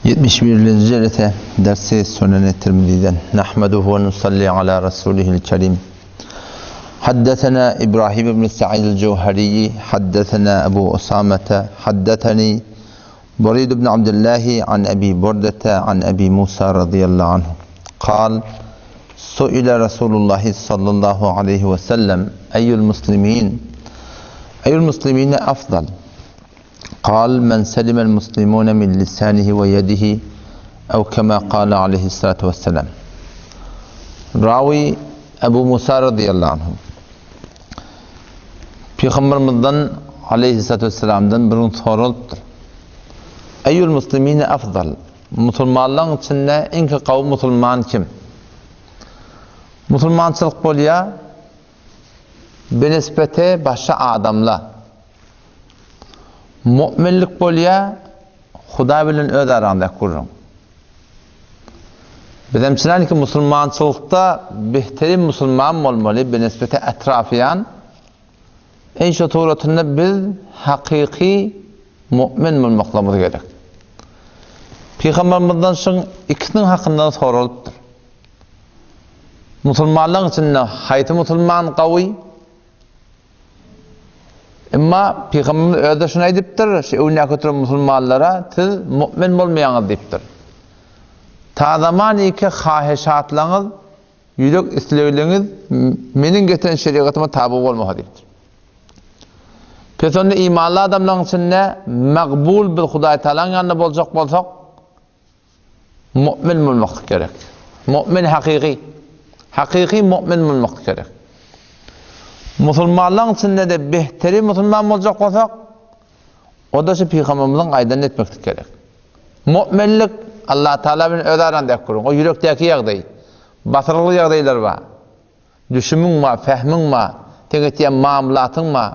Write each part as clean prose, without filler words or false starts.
71. Jelese dersi Sunan-ı Tirmizi'den. Nahmeduhu ve nusalli ala Rasulihil kerim. Haddesena İbrahim ibn Sa'id el-Cevheri, haddesena Ebu Usamete, haddeteni Burid ibn Abdullah an Ebi Burdete an Ebi Musa radıyallahu anh. Kal, Suile Resulullah sallallahu aleyhi ve sellem eyyül muslimin eyyül muslimine afdal قال من سلم المسلمون من لسانه ويده أو كما قال عليه الصلاة والسلام Rawi Ebu Musa radıyallahu anh Peygamberimizden aleyhissalatu vesselam'dan bir gün soralypdyr. Eyyül muslimine afdal? Musulmanlaryň içinde iň gawy musulman kim? Musulmançylyk bolýar Benisbete başga adamla. Mu'minlik bolýa, Hudaý bilen öz araňdaky gürrüň. Bizem çynanki musulmançylykda behterin musulman bolmaly benisbete etrafýan. Eý şo suratynda biz hakyky mu'min bolmaklygymyz gerek. Pygambermizden şuň ikisiniň hakynda soralypdyr. Musulmanlaryň içinde haýsy musulman gawy? Emma Pygamberimiz özi-de şuny aýdypdyr, şu öňündäki oturan musulmanlara siz mu'min bolmaýaňyz diýipdir. Ta zamaniki haheşatlaryňyz, ýürek islegleriňiz meniň getiren şerigatyma taby bolmasa diýipdir. Pes onda imanly adamlaryň içinde magbul bir Hudaý Tagalaň ýanynda boljak bolsak, Mu'min bolmaklyk gerek. Mu'min hakyky. Hakyky mu'min bolmaklyk gerek. Musulmanlaryň içinde-de behteri musulman boljak bolsak, o-da şu pygamberimiziň aýdanyny etmeklik gerek. Mu'minlik Allah Taala bilen öz araňdaky gürrüň. O ýürekdäki ýagdaý. Basyrgyly ýagdaýlar bar. Düşümiň bar, pähmiň bar, seň etýän mamlatyň bar.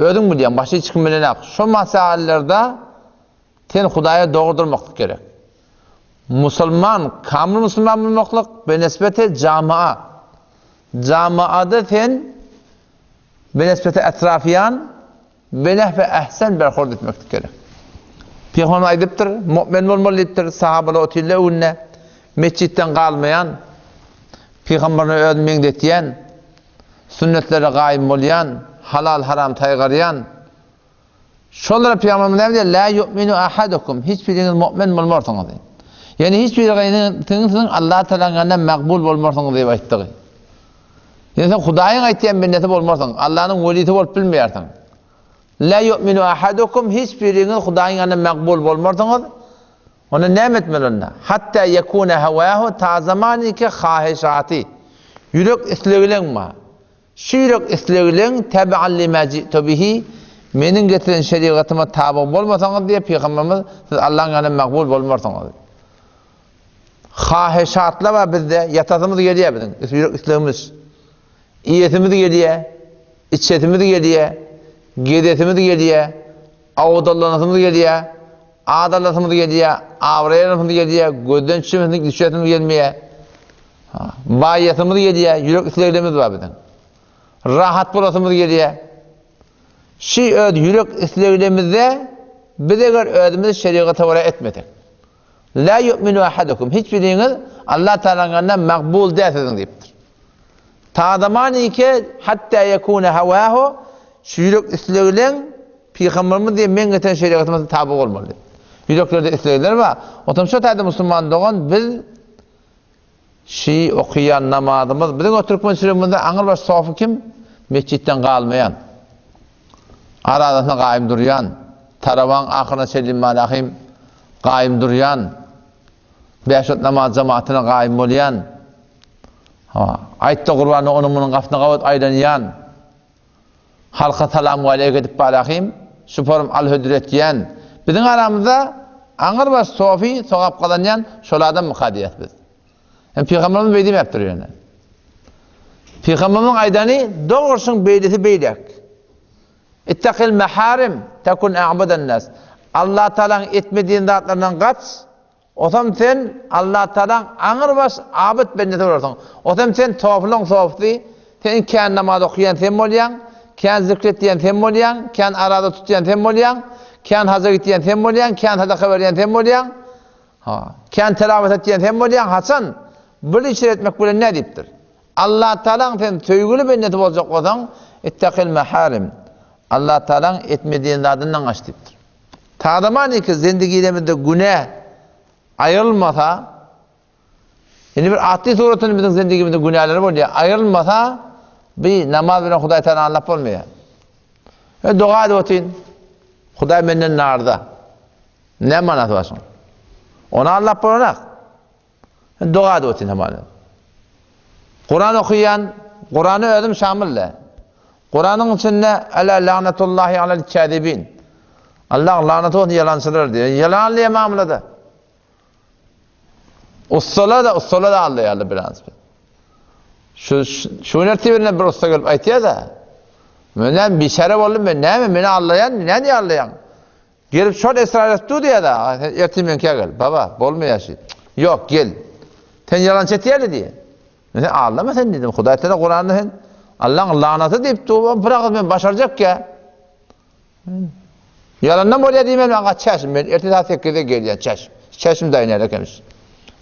Özüň bilýäň, başga hiç kim bilenok. Şo masalarda Sen Hudaýa dogry durmaklyk gerek. Musulman, kamyl musulman bolmaklyk benesbete jamaa. Jamaada sen benesbete etrafýan benehwe ehsen berhurd etmeklik gerek. Pygamberimiz aýdypdyr, mu'min bolmaly diýipdir, sahabalar otyrlar öňünde, metjitden galmaýan, pygamberine özüni meňzetýän, sünnetlere gaýym bolýan, halal-haram saýgarýan, Şolara Pygamberimiz näme diýýär? La yu'minu ahadukum. Hiç biriňiz mu'min bolmarsyňyz diýip. Ýagny hiç biriňiz siziň Allah Taalanyň ýanynda magbul bolmarsyňyz diýip aýtdygy. Ýagny sen Hudaýyň aýtýan bendesi bolmarsyň. Allanyň welisi bolup bilmeýärsiň. La yu'minu ahadukum. Hiç biriňiz Hudaýyň ýanynda magbul bolmarsyňyz. Onda näme etmeli onda? Hatta yekuna hawahu ta zamaniki haheşaty. Ýürek islegileň bar. Şu ýürek islegliň, tebi'an lima ji'tu bihi, meniň getiren şerigatyma taby bolmasaňyz diýýär Pygamberimiz, siz Allaň ýanynda magbul bolmarsyňyz. Haheşatlar bar bizde, ýatasymyz gelýär biziň, ýürek islegimiz. Iýesimiz gelýär, içesimiz gelýär, gezesimiz gelýär, awdallanasymyz gelýär, adalasymyz gelýär, abraý alasymyz gelýär, gözden düşesimiz gelmeýär. Baýasymyz gelýär, ýürek isleglerimiz bar biziň. Rahat bolasymyz gelýär. Şi öz ýürek isleglerimizde biz eger özümizi şerigata görä etmesek. La yu'minu ahadukum. Hiç biriňiz Allah Taalanyň ýanynda magbul däl siziň diýipdir. Ta zamanike hatta yekuna hawahu şu ýürek islegleň Pygamberimiz diýen men getiren şerigatymyza taby bolmaly diýip. Ýüreklerde islegler bar. Otam şo taýda musulman dogan biz Şi okaýan namazymyz, biziň o türkmençiligimizde aňrybaş sofy kim? Metjitden galmaýan, arazasyna gaýym durýan, tarawaň ahyryna çenli malahym gaýym durýan, bäş wagt namaz jematyna gaýym bolýan, hawa, aýtda gurbanda onuň-munuň gapysyna gabat aýlanýan, Halka salam waleýk edip balahym, şu forum al hödür etýän. Biziň aramyzda aňyrbaş sofi sogap gazanýan şol adammyka diýýäs biz. Hem pygamberimiz beý diýmäpdir ýöne. Pygamberimiziň aýdany dogrusyň beýlesi beýläk. Ittaqil maharim takun a'badan nas. Allah Taalanyň etme diýen zatlaryndan gaç, Osam sen Allatagalaň aňrybaş abyt bendesi bolarsyň. Osam sen sofylaň sofysy, sen iň kän namaz okaýan sen bolýaň, kän zikr etýän sen bolýaň, kän araza tutýan sen bolýaň, kän haja gitýän sen bolýaň, kän sadaka berýän sen bolýaň. Ha, kän telawat etýän sen bolýaň, haçan bir işler etmek bilen näme diýipdir? Allah Tagalaň sen söýgüli bendesi boljak bolsaň, ittakil maharim. Allah Tagalaň etme diýen zadyndan gaç diýipdir. Tadaman iki zendigilemizde günä aýrylmasa, indi bir atly suratynda biziň zendigimizde günäler bolýar, aýrylmasa, bi namaz bilen Hudaý Tagala anlap bolmaýar. E, doga edip otyryn. Hudaý menden narda. Näme manasy bar şoň? Ony anlap bolanak. Doga edip otyryn hamana. Kuran okaýan, Kurany özüm şamyl-da. Kuranyň içinde Ala la'natullahi alal kâzibin. Allahyň lanaty bolsun ýalançylara diýýär. Ýalan alýar mamlada. Ussalar da, ussalar da aldaýarlar biraz. Şu şu gün ertir bir ussa gelip aýtýar-da. Men näme biçäre boldum men näme meni aldaýan, näme aldaýaň? Gelip şol esrar etdi diýýär-de, sen ertir meňkä gel. Baba, bolmaýar şi. Ýok, gel. Sen ýalançy etýärli diýýär. Men sen aldama sen diýdim. Hudaý Teala Kuranda sen Allaň lanaty diýip dur, bir agyz men başarjak ýa. Ýalandan bolýar diýmän men gaçýaşym. Men ertir saat 8-de gelýän çäş. Çäşim daýy näle kemiş.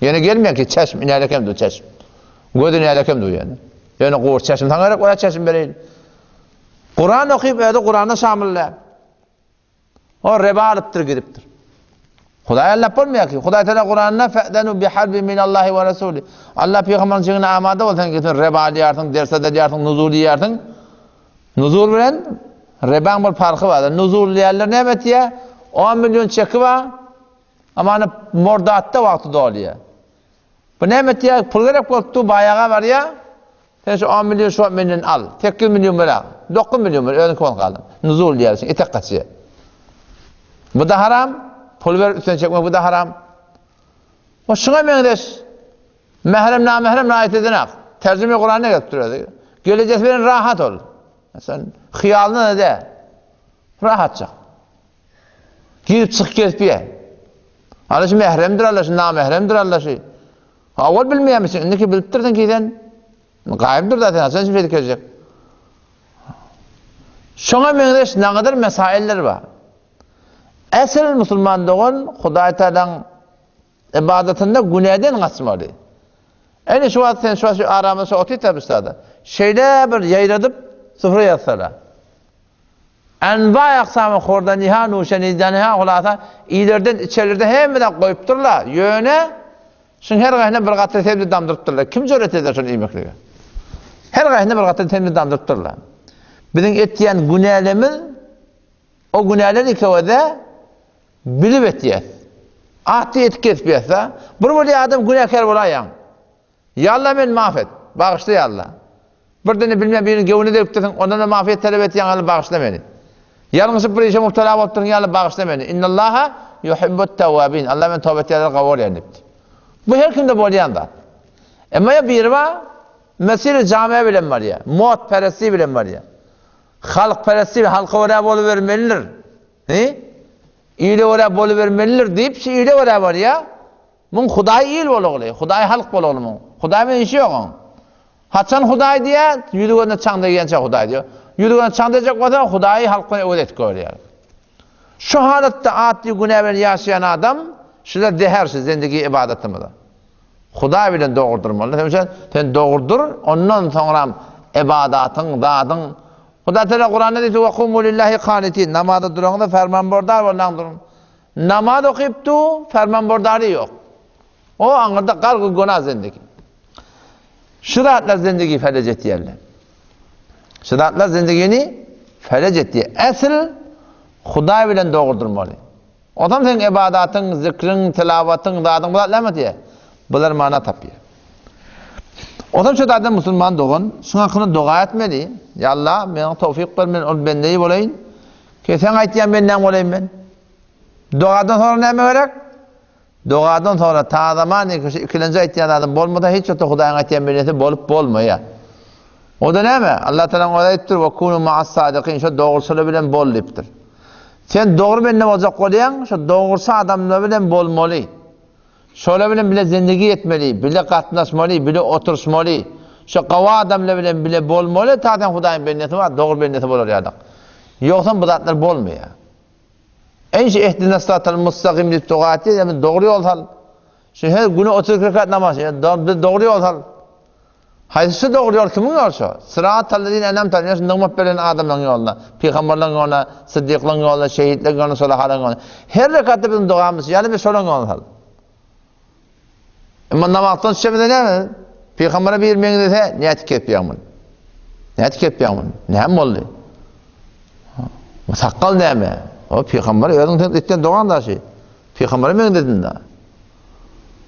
Ýene gelmeýän ki çäşim inäle kem dur çäşim. Gözi näle kem dur ýene. Ýöne gowur çäşim saňa gerek bolýar çäşim bereýin. Kuran okyp özi Kuranda şamyl-da. O reba alypdyr gidipdir. Hudaý allap bolmaýar ki. Hudaý Teala Kuranda fe'zenu bi harbi minallahi we rasuli. Allah pygamberiň jigine amada bol sen gitsin reba alýarsyň, ders edýärsiň, nuzul diýýärsiň. Nuzul bilen rebaň bir parhy bar. Nuzul diýýärler näme etýär? 10 million çeki bar. Amany mordatda wagty dolýar. Bu näme etýär? Pul gerek bolupdy, baýaga barýar. Sen şu 10 million şu wagt menden al. 8 million ber. 9 million ber, özüňki bolup galdy. Nuzul diýýär, etek gaçýar. Bu da haram, pul berip üstüne çekmek bu da haram. O şuňa meňzeş mährem namährem raýat edenak. Terjime Kur'an'a gelip duruyor. Gelejesi bilen rahat ol. Sen hyýalyna da rahatça. Girip çykyp gezip ýe. Alla şu mähremdir alla şu namähremdir alla şu. Awal bilmeýärmişiň, indiki bilipdirsiň ki sen gaýypdyr da sen haçan şeýdip gezjek. Şoňa meňzeş nagadar mesailler bar. Äsel musulman dogan Hudaý Tagalaň ibadatynda günäden gaçmaly. Ene şu wagt sen şu wagt şu aramyzda şu otyr tabşada. Şeýle bir ýaýradyp sufra ýazsala. Enwa aksamy hordaniha, nuşenidaniha hulasa ilerden içerlerden hemme zat goýupdyrlar. Ýöne şuň her gaýsyna bir gatra sebze damdyrypdyrlar. Kim jüret eder şony iýmeklige? Her gaýsyna bir gatra sebze damdyrypdyrlar. Biziň etýän günälerimiz o günäler ikewede bilip etýäs. Atdy etip kesip ýatsa, bir bolýar adam günäkär bolaýaň. Ýa Alla meni maaf et. Bagyşla ýa Alla. Birdene bilmän biriniň göwnüne degipdirsiň, ondan-da mafyýet talap etýäň Alla bagyşla meni. Ýalňyşyp bir işe mubtala bolupdyryn ýa Alla bagyşla meni. Innallaha yuhibbut tawwabin. Alla men toba etýänleri gowy görýän diýipdir. Bu her kimde bolýan zat. Emma ýa biri bar, mesele jame bilen barýar, motperestlik bilen barýar. Halkperestlik, halka görä bolubermelidir. He? Ile görä bolubermelidir diýip, şu ile görä barýar. Muň Hudaý il bolagly, Hudaý halk bolagly muň. Hudaý bilen işi ýok oň. Haçan Hudaý diýýär, ýüzi gözüne çaň degýänçä Hudaý diýýär. Ýüzi gözüne çaň degjek bolsa, Hudaýy halk bilen öwez etip görýär. Şu halatda atly günä bilen ýaşaýan adam, şular zäher şu zendigi ybadatymyza. Hudaý bilen dogurdyrmaly. Sen üçin sen dogurdyr, ondan soňram ybadatyň, zadyň Hudaý Teala Kuranda diýdi: "Ve kumu lillahi kanitin." Namaza duraňda fermanberdar bolaň durun. Namaz okyp du, fermanberdary ýok. O aňyrda gargy gona zendigi. Şu zatlar zendigi felec etýärler. Şu zatlar zendigini felec etýär. Esl Hudaý bilen dogurdyrmaly. Ondan seň ibadatyň, zikriň, tilawatyň, zadyň bu zatlar näme diýär? Bular mana tapýar. Ondan şu zatdan musulman dogan, şuň hakynda doga etmeli. Ya Allah, meni towfik ber, men ol bendeyi bolaýyn. Ki sen aýtýan bendäň bolaýyn men. Dogadan soňra näme gerek? Dogadan soňra ta zaman şu ikilenji aýtýan zadym bolmasa hiç wagtda Hudaýyň aýtýan bendesi bolup bolmaýar. O da näme? Allah Taala özi aýtdyr, "Ve kunu ma'as sadikin." Şu dogruçylar bilen bol diýipdir. Sen dogry bende boljak bolýaň, şu dogruçy adamlar bilen bolmaly. Şolar bilen bile zindigi etmeli, bile gatnaşmaly, bile oturyşmaly. Şu gawy adamlar bilen bile bolmaly, ta sen Hudaýyň bendesi bar, dogry bendesi bolar ýalyk. Ýogsam bu zatlar bolmaýar. Enşi ehdinas sıratal mustaqim diýip doga etýär, ýagny dogry ýol sal. Şu her güne 32 rekat namaz. Biz dogry ýol sal. Haýsy dogry ýol kimiň ýoly şo? Syratallezine en'amte aleyhim, şu nygmat beren adamlaryň ýoluna, pygamberleriň ýoluna, syddyklaryň ýoluna, şehitleriň ýoluna, solahalaryň ýoluna. Her rekatda biziň dogamyz şu, ýagny biz şolaryň ýoluna sal. Emma namazdan düşemizde näme? Pygambere bir meňzese, nätip kesýäň muny? Nätip kesýäň muny? Näme boldy? Bu sakgal näme? O pygamber özüň sen etýän dogan daşy. Pygambere meňzedin da.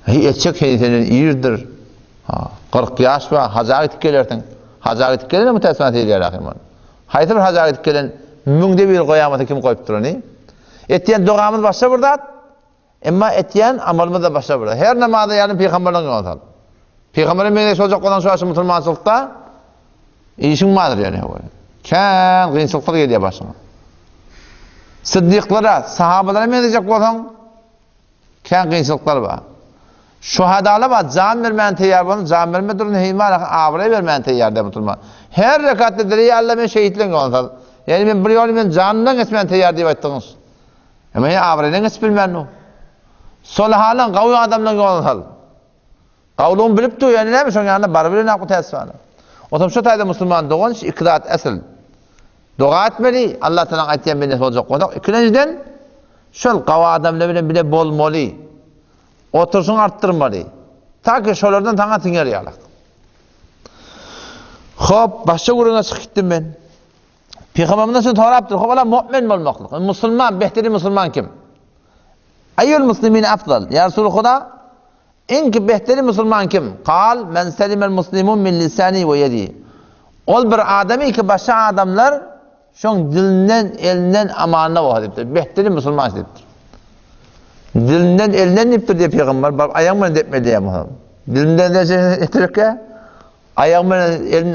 Hey, etjek seni senden irdir. Ha, 40 ýaş bar, haja gidip gelersiň. Haja gidip gelen mi täsman seýilýär ahim ony. Haýsy bir haja gidip gelen müňde bir goýamasa kim goýupdyr ony? Etýän dogamyz başga bir zat, emma etýän amalymyz da başga bir zat. Her namazda ýaly pygamberligiň ýoluny sal. Pygambere meňzeş boljak bolan şu aşy musulmançylykda işiň bardyr ýöne. Kän kynçylyklar gelýär başyňa. Syddyklara, sahabalara meňzejek bolsaň, Kän kynçylyklar bar. Şuhadalar bar, jan bermäne teýýar bolan, jan berme durun, heý bar, abraý bermäne teýýar diýip oturma. Her rekatda dire ýa Alla men şehitleň ýoluna sal. Ýagny men bir ýoly men janymdan geçmäne teýýar diýip aýtdygyňyz. Emma heý abraýdan geçip bilmän du. Solahalan gawy adamlaryň ýoluna sal. Gawlugyny bilip dur, ýöne näme şoň ýanyna baryp bilenok bu täsbany. Otam şu taýda musulman dogan şu iki zat esil. Doga etmeli, Allah Tagalaň aýtýan bendesi boljak bolsak, ikilenjiden şol gawy adamlar bilen bile bolmaly. Oturşyňy artdyrmaly. Ta ki şolardan saňa siňer ýalak. Hop, başga gürrüňe çykyp gitdim men. Pygamberimiz şunu sorapdyr, hop, ola mu'min bolmaklyk. Musulman, behteri musulman kim? Eýül muslimin afdal? Ýa Resul Huda, Iň ki behteri musulman kim? Kal, Men selimel muslimun min lisani we ýedi. Ol bir adamy ki başga adamlar şoň dilinden, elinden amanda bolsa diýipdir. Behteri musulman diýipdir. Dilinden, elinden diýipdir diýip pygamber, baryp aýagyň bilen depme diýýär musulman. Dilinden depse etrekkä, aýagyň bilen, elin,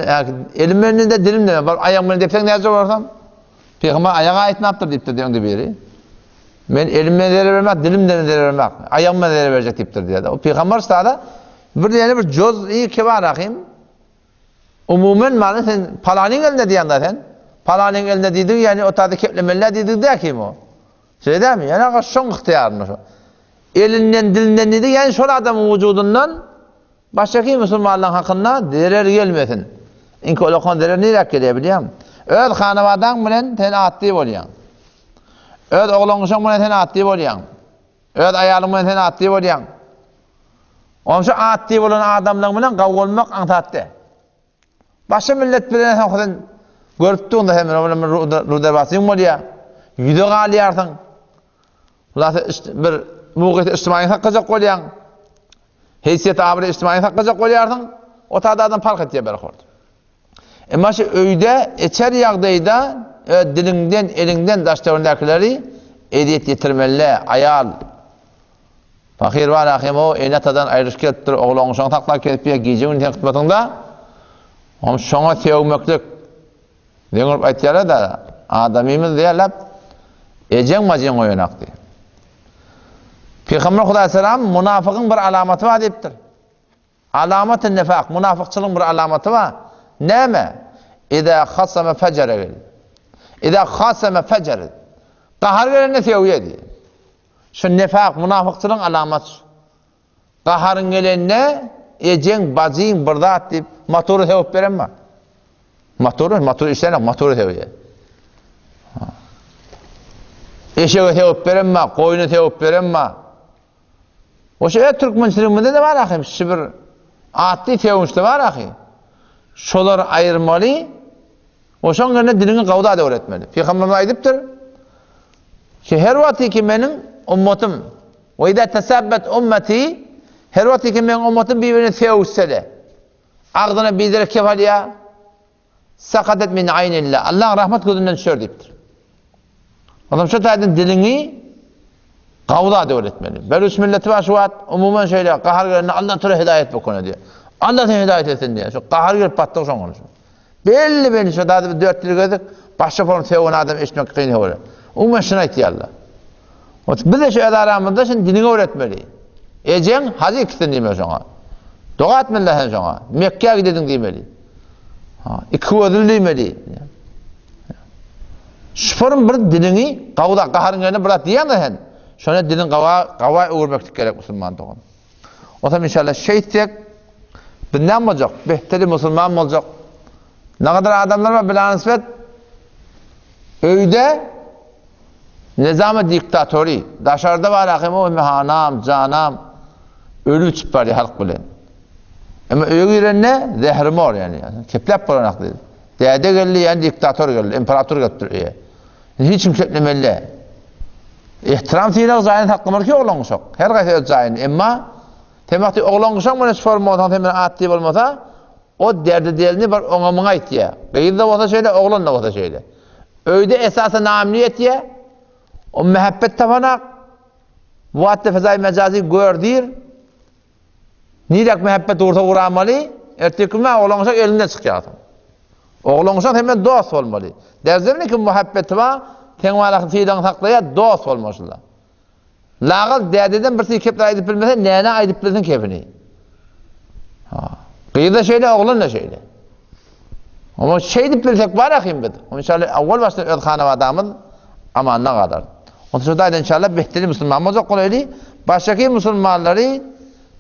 elim bilen de dilim bilen, baryp aýagyň bilen depseň näce bolarsaň? Pygamber aýaga aýtmapdyr diýipdir diýen biri. Men elim bilen zerer bermek, dilim bilen zerer bermek, aýagym bilen zerer berjek diýipdir diýýär. O pygamber sada bir diýeni bir juz-i kibar ahim. Umumen many sen palanyň elinde diýende sen. Palanyň elinde diýdigi, ýagny o taýda keplemeli diýdigi däl kim o. Şeýle dälmi? Ýani aga şoň ygtyýarynda şo. Elinden, dilinden diýdigi, ýagny şol adamyň wujudyndan Başdaky musulmanlaryň hakynda zerer gelmesin. Iňki olakan zerer niräk gelýär bilýäňmi? Öz hanabadaň bilen sen atly bolýaň. Öz oglan-uşaň bilen sen atly bolýaň. Öz aýalyň bilen sen atly bolýaň. Onşa atly bolan adamlaryň bilen gawy bolmak aňsat däl. Başga millet bilen sen sen görüp durun da hem ruderbasyň bolýar. Ýüze galýarsyň. Ulan sen bir mugyt ijtimaýy saklajak bolýaň. Heýsiýet abraý ijtimaýy saklajak bolýarsyň. O tada adam parh etýär berhord. Emma şu öýde içer ýagdaýda öz diliňden, eliňden daş-töweregindäkileri ezýet ýetirmeli, aýal. Pahyr bar ahym o ene-atadan aýrylyşyp gelipdir, oglan-uşagyny saklap gelipdir, gije-gündiz seň hyzmatyňda. Oňa şoňa sögmeklik Deň bolup aýtýarlar-da, adamymyz diýerler, ejeň bajyň goýanak diýip. Pygamber Hudaý salam munafygyň bir alamaty bar diýipdir. Alamaty nifak, munafykçylygyň bir alamaty bar. Näme? Iza hasama fejere gel. Iza hasama fejere. Gahar gelende sögýär diýip. Şu nifak, munafykçylygyň alamaty. Gaharyň gelende ejeň, bajyň bir zat diýip motory sögüp beren bar. Motory, motor işlänok, motory sögýär. Eşege sögüp beren bar, goýuna sögüp beren bar. Oşa öz türkmençiligimizde de bar ahym, şu bir atly sögünçli bar ahy. Şolary aýyrmaly, Oşoň ýerine diliňi gawda öwretmeli. Pygamberimiz aýdypdyr, Ki her wagty ki meniň ummatym we iza tasabbet ummati her wagty ki meniň ummatym bir-birine sögüşse-de, agzyna biderek kep alýar, sakatet min aýnillah. Allahyň rahmet gözünden düşer diýipdir. Ondan şu taýdan diliňi gawda öwretmeli. Beluç milleti bar şu wagt umuman şeýle gahar gelende Allah tura hidaýet bokuna diýýär. Allah seni hidaýet etsin diýýär. Şu gahar gelip batdyk şoňa. Belli belli şu dady bir dört ýyl gezdik, başga form sögen adam eşitmek kyn bolýar. Umuman şuny aýtýarlar. Ot biz de şu öz aramyzda şuny diniňi öwretmeli. Ejeň hajy ikisini diýmeli şoňa. Doga etmeli sen şoňa. Mekgä gidediň diýmeli. Ha, iki gözli diýmeli. Şu form bir diliňi gawda gaharyň gelende bir zat diýýäň sen. Şona diliň gawa gawa öwürmeklik gerek musulman dogan. Onsoň inşallah şeýtsek, biz näme boljak? Behteri musulman boljak. Nägadar adamlar bar bilanisbet öýde nizamy diktatory, daşarda bar ahim o hanam, janam ölüp içip barýar halk bilen. Emma öýe girende zährimor ýani. Kepläp bolan diýdi. Däde geldi, ýani diktator geldi, imperator gelipdir öýe. Hiç kim keplemeli. Ehtiram sylag jaýyny saklamaly ki oglan guşak. Her gaýsy öz jaýyny. Emma sen wagty oglan guşak bilen şu forma bolsaň sen bilen at diýip bolmasa, o derdi delini bir oňa muňa aýtýar. Gyz da bolsa şeýle, oglan da bolsa şeýle. Öýde esasy namny ýetýär. O mähebbet tapanak. Bu wagtda fezaý mejazy gör diýir. Nirek mähebbet dursa guramaly, erteki gün oglan uşak elinden çykýarsyň. Oglan uşak sen bilen dost bolmaly. Derzemini kim muhabbeti bar, seň baraky sylagyňy saklaýar, dost bolmaly şunda. Lagal dädeden bir kepler aýdyp bilmese, näne aýdyp bilsin kepini. Ha. Gyz da şeýle, oglan da şeýle. Ama şeýdip bilsek bar ahim biz. İnşallah awwal başda öz hanabadamyz amanda galar. Ondan sonra da inşallah behteri musulman boljak bolaýly. Başdaky musulmanlary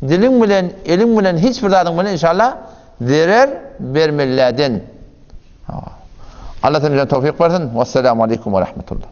diliň bilen, eliň bilen hiç bir zadyň bilen inşallah zerer bermelilerden. Allah temizden towfik bersin. Vesselamu aleyküm ve rahmetullah.